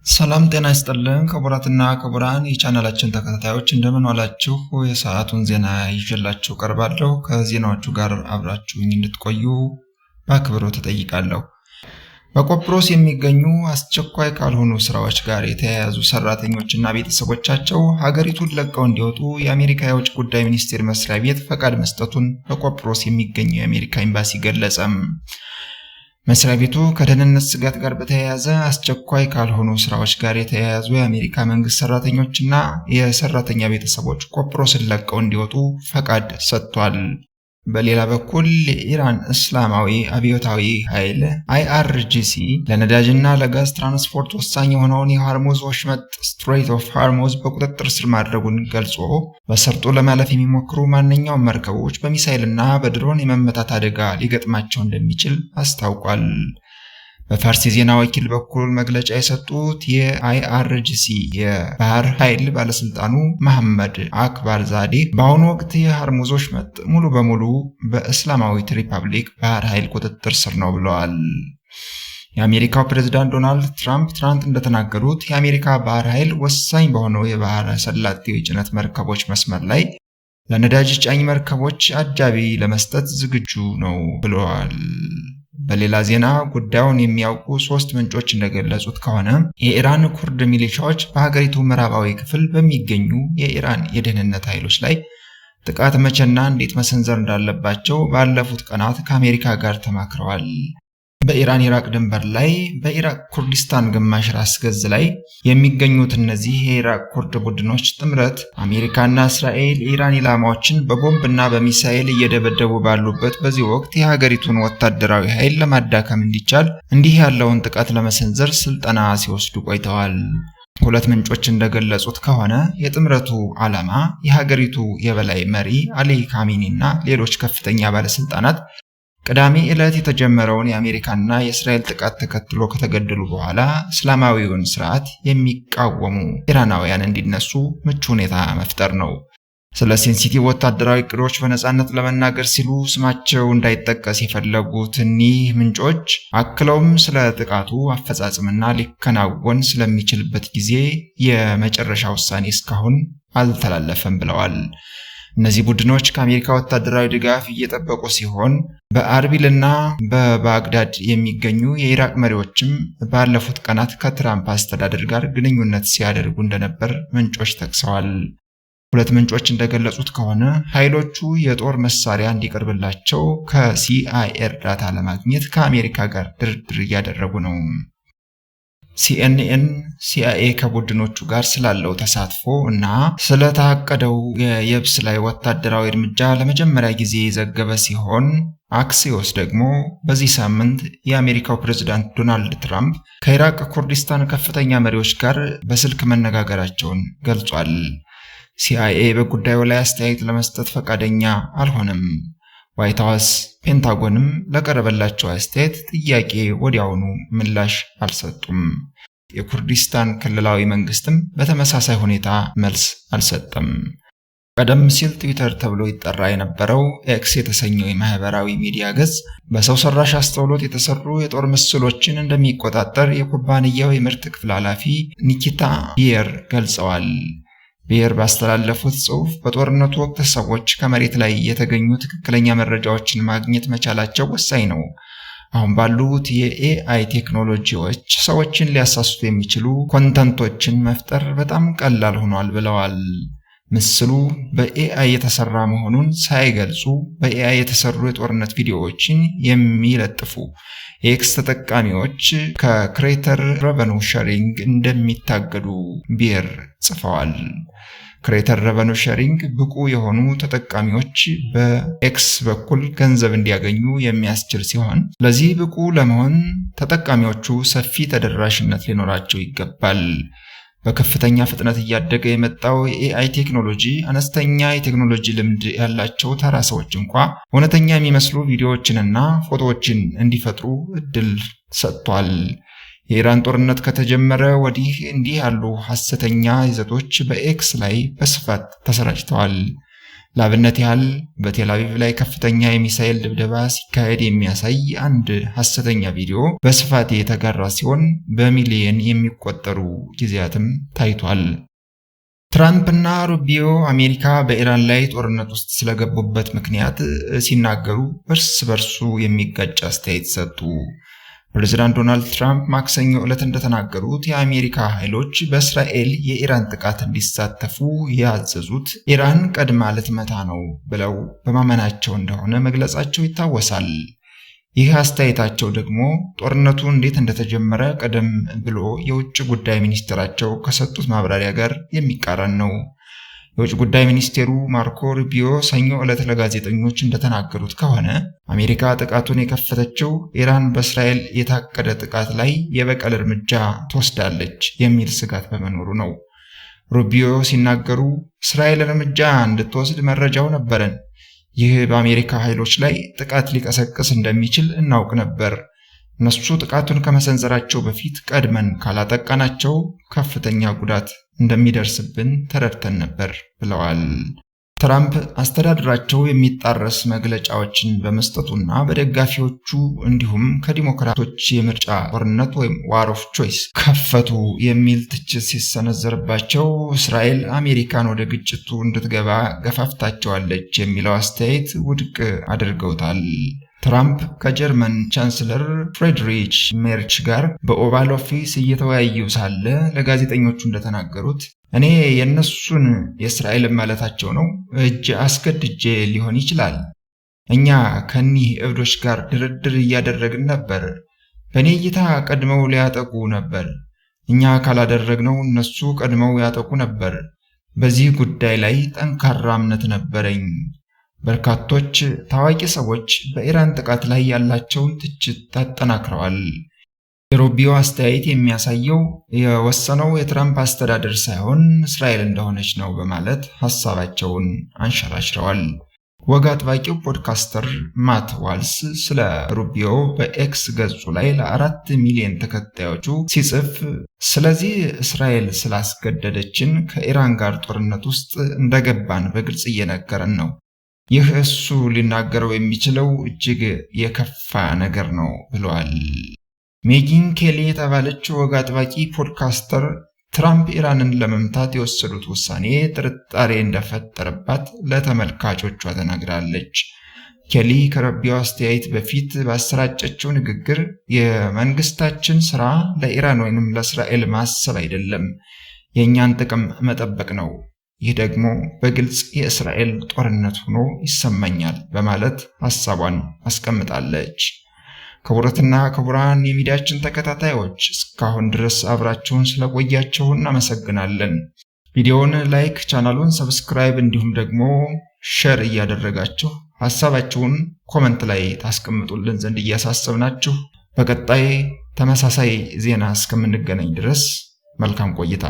ሰላም ጤና ይስጥልን ክቡራትና ክቡራን የቻናላችን ተከታታዮች፣ እንደምን ዋላችሁ? የሰዓቱን ዜና ይዤላችሁ ቀርባለሁ። ከዜናዎቹ ጋር አብራችሁኝ እንድትቆዩ በአክብሮት እጠይቃለሁ። በቆጵሮስ የሚገኙ አስቸኳይ ካልሆኑ ስራዎች ጋር የተያያዙ ሰራተኞችና ቤተሰቦቻቸው ሀገሪቱን ለቀው እንዲወጡ የአሜሪካ የውጭ ጉዳይ ሚኒስቴር መስሪያ ቤት ፈቃድ መስጠቱን በቆጵሮስ የሚገኘው የአሜሪካ ኤምባሲ ገለጸም። መስሪያ ቤቱ ከደህንነት ስጋት ጋር በተያያዘ አስቸኳይ ካልሆኑ ስራዎች ጋር የተያያዙ የአሜሪካ መንግስት ሰራተኞችና የሰራተኛ ቤተሰቦች ቆጵሮስን ለቀው እንዲወጡ ፈቃድ ሰጥቷል። በሌላ በኩል የኢራን እስላማዊ አብዮታዊ ኃይል IRGC ለነዳጅና ለጋዝ ትራንስፖርት ወሳኝ የሆነውን የሆርሙዝ ወሽመጥ Strait of Hormuz በቁጥጥር ስር ማድረጉን ገልጾ በሰርጡ ለማለፍ የሚሞክሩ ማንኛውም መርከቦች በሚሳይልና በድሮን የመመታት አደጋ ሊገጥማቸው እንደሚችል አስታውቋል። በፋርስ የዜና ወኪል በኩል መግለጫ የሰጡት የ IRGC የባህር ኃይል ባለስልጣኑ መሐመድ አክባር ዛዴ በአሁኑ ወቅት የሆርሙዝ ወሽመጥ ሙሉ በሙሉ በእስላማዊት ሪፐብሊክ ባህር ኃይል ቁጥጥር ስር ነው ብለዋል። የአሜሪካው ፕሬዝዳንት ዶናልድ ትራምፕ ትናንት እንደተናገሩት የአሜሪካ ባህር ኃይል ወሳኝ በሆነው የባህረ ሰላጤው የጭነት መርከቦች መስመር ላይ ለነዳጅ ጫኝ መርከቦች አጃቢ ለመስጠት ዝግጁ ነው ብለዋል። በሌላ ዜና ጉዳዩን የሚያውቁ ሶስት ምንጮች እንደገለጹት ከሆነ የኢራን ኩርድ ሚሊሻዎች በሀገሪቱ ምዕራባዊ ክፍል በሚገኙ የኢራን የደህንነት ኃይሎች ላይ ጥቃት መቼና እንዴት መሰንዘር እንዳለባቸው ባለፉት ቀናት ከአሜሪካ ጋር ተማክረዋል። በኢራን ኢራቅ ድንበር ላይ በኢራቅ ኩርዲስታን ግማሽ ራስ ገዝ ላይ የሚገኙት እነዚህ የኢራቅ ኩርድ ቡድኖች ጥምረት አሜሪካና እስራኤል የኢራን ኢላማዎችን በቦምብና በሚሳኤል እየደበደቡ ባሉበት በዚህ ወቅት የሀገሪቱን ወታደራዊ ኃይል ለማዳከም እንዲቻል እንዲህ ያለውን ጥቃት ለመሰንዘር ስልጠና ሲወስዱ ቆይተዋል። ሁለት ምንጮች እንደገለጹት ከሆነ የጥምረቱ ዓላማ የሀገሪቱ የበላይ መሪ አሊ ካሚኒ እና ሌሎች ከፍተኛ ባለስልጣናት ቅዳሜ ዕለት የተጀመረውን የአሜሪካና የእስራኤል ጥቃት ተከትሎ ከተገደሉ በኋላ እስላማዊውን ስርዓት የሚቃወሙ ኢራናውያን እንዲነሱ ምቹ ሁኔታ መፍጠር ነው። ስለ sensitive ወታደራዊ እቅዶች በነጻነት ለመናገር ሲሉ ስማቸው እንዳይጠቀስ የፈለጉት እኒህ ምንጮች አክለውም ስለ ጥቃቱ አፈጻጸምና ሊከናወን ስለሚችልበት ጊዜ የመጨረሻ ውሳኔ እስካሁን አልተላለፈም ብለዋል። እነዚህ ቡድኖች ከአሜሪካ ወታደራዊ ድጋፍ እየጠበቁ ሲሆን በአርቢል እና በባግዳድ የሚገኙ የኢራቅ መሪዎችም ባለፉት ቀናት ከትራምፕ አስተዳደር ጋር ግንኙነት ሲያደርጉ እንደነበር ምንጮች ጠቅሰዋል። ሁለት ምንጮች እንደገለጹት ከሆነ ኃይሎቹ የጦር መሳሪያ እንዲቀርብላቸው ከሲአይኤ እርዳታ ለማግኘት ከአሜሪካ ጋር ድርድር እያደረጉ ነው። ሲኤንኤን ሲአይኤ ከቡድኖቹ ጋር ስላለው ተሳትፎ እና ስለታቀደው የየብስ ላይ ወታደራዊ እርምጃ ለመጀመሪያ ጊዜ የዘገበ ሲሆን፣ አክሲዮስ ደግሞ በዚህ ሳምንት የአሜሪካው ፕሬዝዳንት ዶናልድ ትራምፕ ከኢራቅ ኩርዲስታን ከፍተኛ መሪዎች ጋር በስልክ መነጋገራቸውን ገልጿል። ሲአይኤ በጉዳዩ ላይ አስተያየት ለመስጠት ፈቃደኛ አልሆነም። ዋይት ሀውስ፣ ፔንታጎንም ለቀረበላቸው አስተያየት ጥያቄ ወዲያውኑ ምላሽ አልሰጡም። የኩርዲስታን ክልላዊ መንግስትም በተመሳሳይ ሁኔታ መልስ አልሰጠም። ቀደም ሲል ትዊተር ተብሎ ይጠራ የነበረው ኤክስ የተሰኘው የማህበራዊ ሚዲያ ገጽ በሰው ሰራሽ አስተውሎት የተሰሩ የጦር ምስሎችን እንደሚቆጣጠር የኩባንያው የምርት ክፍል ኃላፊ ኒኪታ ቢየር ገልጸዋል። ቢየር ባስተላለፉት ጽሑፍ በጦርነቱ ወቅት ሰዎች ከመሬት ላይ የተገኙ ትክክለኛ መረጃዎችን ማግኘት መቻላቸው ወሳኝ ነው። አሁን ባሉት የ AI ቴክኖሎጂዎች ሰዎችን ሊያሳስቱ የሚችሉ content ኦችን መፍጠር በጣም ቀላል ሆኗል ብለዋል። ምስሉ በ AI የተሰራ መሆኑን ሳይገልጹ በ AI የተሰሩ የጦርነት ቪዲዮዎችን የሚለጥፉ የኤክስ ተጠቃሚዎች ከ Creator Revenue Sharing እንደሚታገዱ ቢየር ጽፈዋል። Creator Revenue Sharing ብቁ የሆኑ ተጠቃሚዎች በኤክስ በኩል ገንዘብ እንዲያገኙ የሚያስችል ሲሆን፣ ለዚህ ብቁ ለመሆን ተጠቃሚዎቹ ሰፊ ተደራሽነት ሊኖራቸው ይገባል። በከፍተኛ ፍጥነት እያደገ የመጣው የ AI ቴክኖሎጂ አነስተኛ የቴክኖሎጂ ልምድ ያላቸው ተራ ሰዎች እንኳ እውነተኛ የሚመስሉ ቪዲዮዎችንና ፎቶዎችን እንዲፈጥሩ እድል ሰጥቷል። የኢራን ጦርነት ከተጀመረ ወዲህ እንዲህ ያሉ ሐሰተኛ ይዘቶች በኤክስ ላይ በስፋት ተሰራጭተዋል። ለአብነት ያህል በቴል አቪቭ ላይ ከፍተኛ የሚሳኤል ድብደባ ሲካሄድ የሚያሳይ አንድ ሐሰተኛ ቪዲዮ በስፋት የተጋራ ሲሆን በሚሊየን የሚቆጠሩ ጊዜያትም ታይቷል። ትራምፕና ሩቢዮ አሜሪካ በኢራን ላይ ጦርነት ውስጥ ስለገቡበት ምክንያት ሲናገሩ እርስ በርሱ የሚጋጭ አስተያየት ሰጡ። ፕሬዝዳንት ዶናልድ ትራምፕ ማክሰኞ ዕለት እንደተናገሩት የአሜሪካ ኃይሎች በእስራኤል የኢራን ጥቃት እንዲሳተፉ ያዘዙት ኢራን ቀድማ ልትመታ ነው ብለው በማመናቸው እንደሆነ መግለጻቸው ይታወሳል። ይህ አስተያየታቸው ደግሞ ጦርነቱ እንዴት እንደተጀመረ ቀደም ብሎ የውጭ ጉዳይ ሚኒስትራቸው ከሰጡት ማብራሪያ ጋር የሚቃረን ነው። የውጭ ጉዳይ ሚኒስቴሩ ማርኮ ሩቢዮ ሰኞ ዕለት ለጋዜጠኞች እንደተናገሩት ከሆነ አሜሪካ ጥቃቱን የከፈተችው ኢራን በእስራኤል የታቀደ ጥቃት ላይ የበቀል እርምጃ ትወስዳለች የሚል ስጋት በመኖሩ ነው። ሩቢዮ ሲናገሩ እስራኤል እርምጃ እንድትወስድ መረጃው ነበረን። ይህ በአሜሪካ ኃይሎች ላይ ጥቃት ሊቀሰቅስ እንደሚችል እናውቅ ነበር። እነሱ ጥቃቱን ከመሰንዘራቸው በፊት ቀድመን ካላጠቃናቸው ከፍተኛ ጉዳት እንደሚደርስብን ተረድተን ነበር ብለዋል። ትራምፕ አስተዳደራቸው የሚጣረስ መግለጫዎችን በመስጠቱና በደጋፊዎቹ እንዲሁም ከዲሞክራቶች የምርጫ ጦርነት ወይም war of choice ከፈቱ የሚል ትችት ሲሰነዘርባቸው እስራኤል አሜሪካን ወደ ግጭቱ እንድትገባ ገፋፍታቸዋለች የሚለው አስተያየት ውድቅ አድርገውታል። ትራምፕ ከጀርመን ቻንስለር ፍሬድሪች ሜርች ጋር በ Oval Office እየተወያዩ ሳለ ለጋዜጠኞቹ እንደተናገሩት እኔ የእነሱን የእስራኤልን ማለታቸው ነው እጅ አስገድጄ ሊሆን ይችላል። እኛ ከኒህ እብዶች ጋር ድርድር እያደረግን ነበር። በእኔ እይታ ቀድመው ሊያጠቁ ነበር። እኛ ካላደረግነው እነሱ ቀድመው ያጠቁ ነበር። በዚህ ጉዳይ ላይ ጠንካራ እምነት ነበረኝ። በርካቶች ታዋቂ ሰዎች በኢራን ጥቃት ላይ ያላቸውን ትችት አጠናክረዋል። የሩቢዮ አስተያየት የሚያሳየው የወሰነው የትራምፕ አስተዳደር ሳይሆን እስራኤል እንደሆነች ነው በማለት ሐሳባቸውን አንሸራሽረዋል። ወግ አጥባቂው podcaster ማት ዋልስ ስለ ሩቢዮ በኤክስ ገጹ ላይ ለ4 ሚሊዮን ተከታዮቹ ሲጽፍ ስለዚህ እስራኤል ስላስገደደችን ከኢራን ጋር ጦርነት ውስጥ እንደገባን በግልጽ እየነገረን ነው። ይህ እሱ ሊናገረው የሚችለው እጅግ የከፋ ነገር ነው ብለዋል። ሜጊን ኬሊ የተባለች ወግ አጥባቂ podcaster ትራምፕ ኢራንን ለመምታት የወሰዱት ውሳኔ ጥርጣሬ እንደፈጠረባት ለተመልካቾቿ ተናግራለች። ኬሊ ከሩቢዮ አስተያየት በፊት ባሰራጨችው ንግግር የመንግስታችን ስራ ለኢራን ወይንም ለእስራኤል ማሰብ አይደለም፣ የእኛን ጥቅም መጠበቅ ነው። ይህ ደግሞ በግልጽ የእስራኤል ጦርነት ሆኖ ይሰማኛል በማለት ሐሳቧን አስቀምጣለች። ክቡራትና ክቡራን የሚዲያችን ተከታታዮች፣ እስካሁን ድረስ አብራችሁን ስለቆያችሁ እናመሰግናለን። ቪዲዮውን like፣ ቻናሉን subscribe እንዲሁም ደግሞ share እያደረጋችሁ ሐሳባችሁን comment ላይ ታስቀምጡልን ዘንድ እያሳሰብናችሁ በቀጣይ ተመሳሳይ ዜና እስከምንገናኝ ድረስ መልካም ቆይታ።